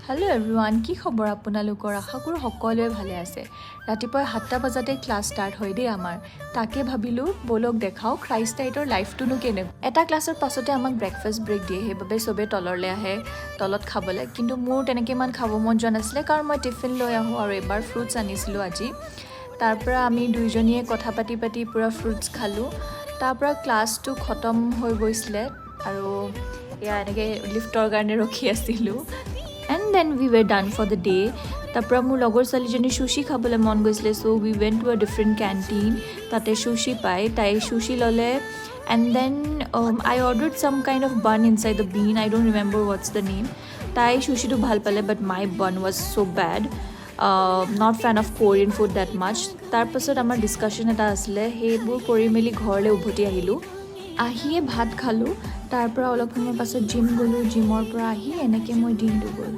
Hello' everyone, কি খবৰ আপোনালোকৰ? আশা কৰোঁ সকলোৱে ভালে আছে। ৰাতিপুৱা 7টা বজাতে ক্লাছ ষ্টাৰ্ট হয় দেই আমাৰ। তাকে ভাবিলোঁ, ব'লক দেখাওঁ খ্ৰাইষ্টাইটৰ লাইফটোনো কেনেকুৱা। এটা ক্লাছৰ পাছতে আমাক ব্ৰেকফাষ্ট ব্ৰেক দিয়ে। সেইবাবে চবেই তললৈ আহে তলত খাবলৈ। কিন্তু মোৰ তেনেকৈ ইমান খাব মন যোৱা নাছিলে, কাৰণ মই টিফিন লৈ আহোঁ আৰু এবাৰ ফ্ৰুটছ আনিছিলোঁ আজি। তাৰপৰা আমি দুইজনীয়ে কথা পাতি পাতি পূৰা ফ্ৰুটছ খালোঁ। তাৰপৰা ক্লাছটো খতম হৈ গৈছিলে আৰু এয়া এনেকৈ লিফ্টৰ কাৰণে ৰখি আছিলোঁ and then we were done for the day. তাৰপৰা মোৰ লগৰ ছোৱালীজনী চুচি খাবলৈ মন গৈছিলে, so we went to a different canteen. তাতে চুচি পায়। তাই চুচি ল'লে and then I ordered some kind of bun inside the bean. I don't remember what's the name. তাই চুচিটো ভাল পালে, but my bun was so bad. Not fan of Korean food that much. তাৰপাছত আমাৰ ডিছকাশ্যন এটা আছিলে, সেইবোৰ কৰি মেলি ঘৰলৈ উভতি আহিলোঁ। আহিয়ে ভাত খালোঁ। তাৰপৰা অলপ সময়ৰ পাছত জিম গ'লোঁ। জিমৰ পৰা আহি এনেকৈ মই দিনটো গ'ল।